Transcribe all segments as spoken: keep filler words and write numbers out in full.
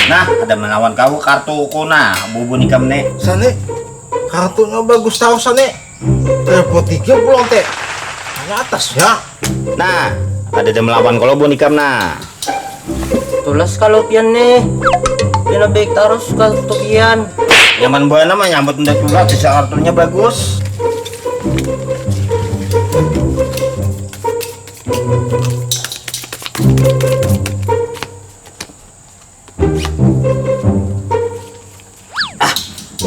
Nah, ada melawan kau kartuku nah, bubun ikam nih. Sani, kartunya bagus tahu Sani. Repot tiga pulang teh. Hanya atas ya. Nah, ada ada melawan kalau bun ikam nah. Tulas kalau pian nih. Pian baik terus kalau tuh pian. Nyaman buana mah nyambut ndak tulas, sisa kartunya bagus. Ah,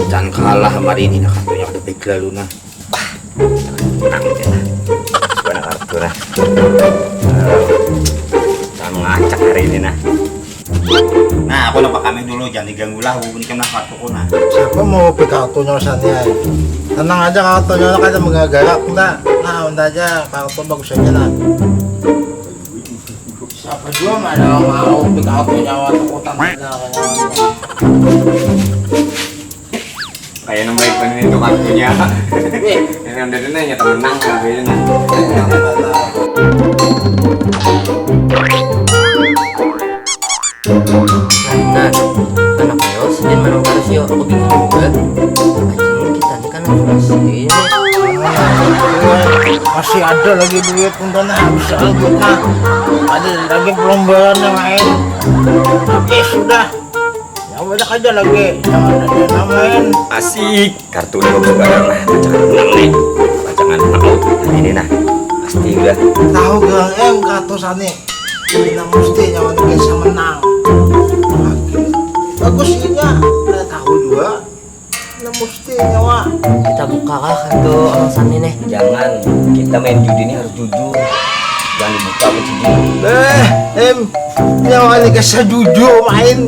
jangan kalah hari ini nah, kartunya udah baik lalu nah. Wah, tenang aja lah. Suara kartu lah. Jangan ngacak hari ini nah. Nah, aku nampak kami dulu, jangan diganggu lah, hubungi kami lah kartuku nah. Siapa mau pick kartunya Sani ai? Tenang aja, kartunya kada menggagarak nah. Nah, unta aja kartu bagus aja nah. Siapa juga nggak ada mau pick kartunya waktu utang ada. Kayak nang baik bener itu kartunya. Ini udah dene nyata menang lah kayaknya. Nah, kenapa yo sidin menang terus yo? Aku bingung juga. Anjing, kita ini kan masih ini. Masih ada lagi duit, untung habis duit nah. Ada lagi perlombaan yang lain. Oke, sudah. Ya, banyak aja lagi yang ada di yang lain. Asik. Kartu ini bagus banget lah. Pacangan menang nih. Pacangan knockout hari ini nah. Pasti udah. Tahu gak em kartu Sani? Ini mesti nyawa ini bisa menang. Oke. Bagus ini ya. Ada tahu juga. Ini mesti nyawa. Kita buka lah kartu Abang Sani nih. Jangan, kita main judi ini harus jujur. Jangan dibuka kuncinya. Eh, em, nyawa ini kesa jujur main.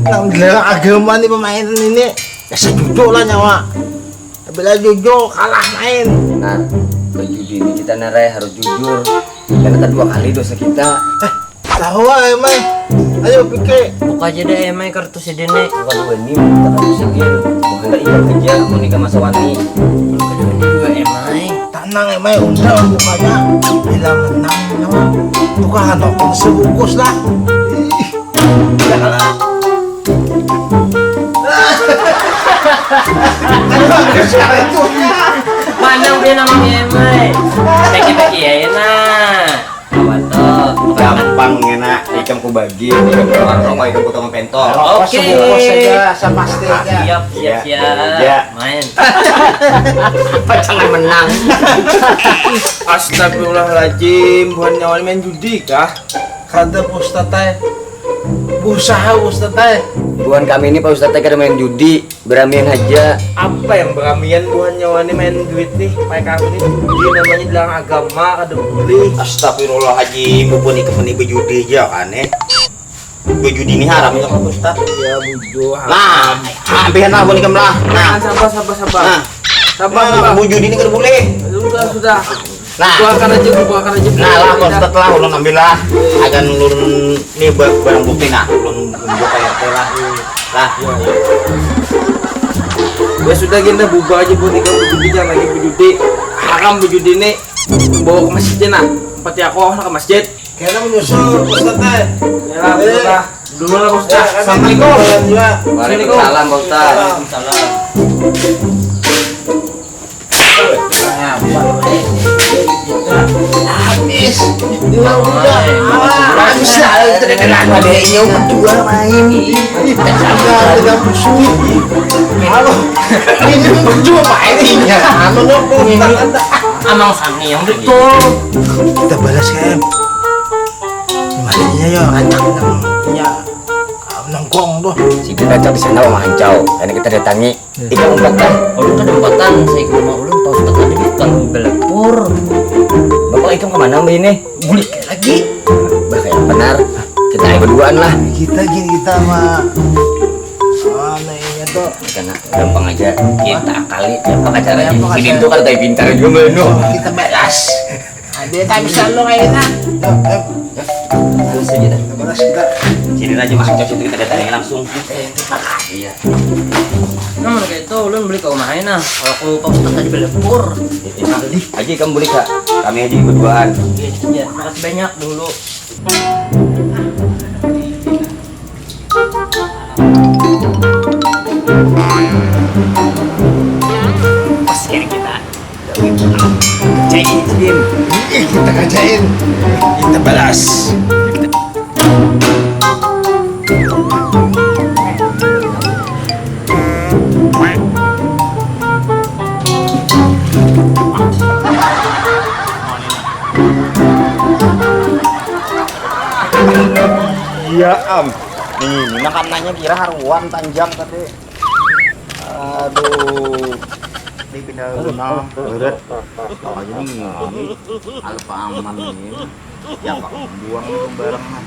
Nang dilarang agama nih pemain ini. Kesa jujur lah nyawa. Bila jujur kalah main. Nah, berjudi ini kita narai harus jujur. Karena tak dua kali dosa kita. Eh, tahu ah emai. Ayo pikir. Buka aja deh emai kartu si Dene. Bukan dua ini, kita kan musim dia. Bukan tak ikut aja, mau nikah masa wani. Bukan dua ini dua emai. Tenang emai, udah bukanya. Bila menang nyawa. Tukar nonton sebungkus lah. Ih, udah kalah. Mana udah namanya emai. Bagi-bagi ya enak. Apa tuh? Gampang ngena, ikam ku bagi, ikam ku tukang rokok, ikam ku tukang pentol. Rokok. Oke. Sebungkus saja, sapasti aja. Siap, siap, iya, siap. Iya. Main. Pacangan menang. Astagfirullahaladzim, buhan nyawa ini main judi kah? Kada, Pak Ustadz, ay. Berusaha, Pak Ustadz, ay. Buhan kami ini, Pak Ustadz, ay, kada main judi. Beramian haja. Apa yang beramian buhan nyawa ni main duit nih? Pakai kartu nih. Dia namanya dilarang agama, kada boleh. Astagfirullahaladzim, buku ni kemeni bejudi aja kan eh. Bejudi ni haram ya kan Ustaz? Ya bujur. Nah, hampir lah buku ni lah. Nah, sabar sabar sabar. Nah, sabar nah, sabar. Bejudi ni kada boleh. Sudah sudah. Nah. Bukakan aja, bukakan aja. Nah lah, Ustaz lah, ulun ambil lah. Agan ulun ni barang bukti nah, ulun tunjuk kayak apa lah. Lah. Ya, ya. Ya sudah gini dah, bubar aja buat ikam bejudi, jangan lagi bejudi. Haram bejudi ni. Bawa ke masjid aja nah. Pati aku awak ke masjid. Kena menyusul Ustaz teh. Ya lah, betul lah. Dulu lah Ustaz. Assalamualaikum. Waalaikumsalam Pak Ustaz. Waalaikumsalam. Habis. Habis. Tidak kenal adanya berdua main. Tidak sama dengan musuh. Halo. Ini berdua main ini. Anu ini Amang Sani yang betul. Kita balas kan. Gimana ya, ya, rancak nang punya nongkrong tuh. Si Dina di sana mau mancau. Ini kita datangi. Ikam umpatan. Ulun kada umpatan, saya ke rumah ulun, Pak Ustadz tadi bukan belepur. Bapak ikam kemana mbak ini? Bulik lagi. Bah kayak benar. Kita aja berduaan lah. Kita gini kita sama mana ini tuh. Karena gampang aja kita akali apa acaranya. Si Dintu kan tapi pintar juga menu. Kita balas. Ada tapi selalu kayak kita. Yuk, yuk. Balas aja dah. Balas kita. Sini aja masuk cocok kita datangnya langsung. Iya. Nah, mun kaitu ulun balik ka umah ai nah. Kalau ku Pak Ustadz tadi belepur. Aji ikam bulik ka. Kami aja berduaan. Iya, iya. Makasih banyak dulu. Pas ya kita. Cek, Din. Ih, kita kerjain. Kita balas. Iya, am. Nih, ini makanannya kira haruan tanjang tadi. Aduh. Ini pindah rumah, beret. Tahu aja nih, ini alpa aman nih. Ya, Pak, buang nih barang mah.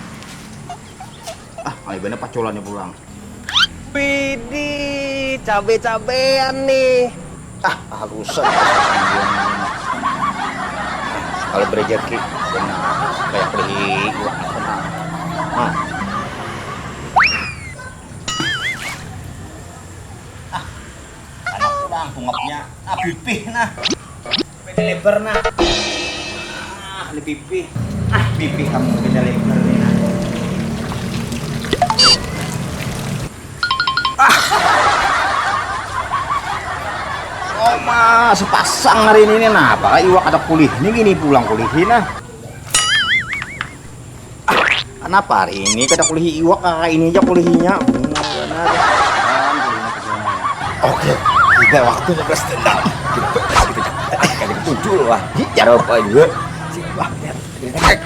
Ah, ayo bener pacolannya pulang. Widih, cabe-cabean nih. Ah, halusan. Kalau berejeki, benar. Kayak beli iwak apa, nah. Nah. Ah, anak pulang, tungapnya. Ah, pipih, nah. Beda lebar, nah. Ah, ini pipih. Ah, pipih kamu beda lebar nih, nah. Ah. Oh, ma, sepasang hari ini nih. Nah, apakah iwak ada kulih? Ini gini pulang kulih, nah. Ah, kenapa hari ini kada kulihi iwak, kakak ini aja kulihinya. Benar, benar. Kan, kulihinya ke sana. Oke, kita waktunya balas dendam. Kita balas, kita, kita, kita tujuh lah. Iya. Ada apa juga? Sini, wah, lihat.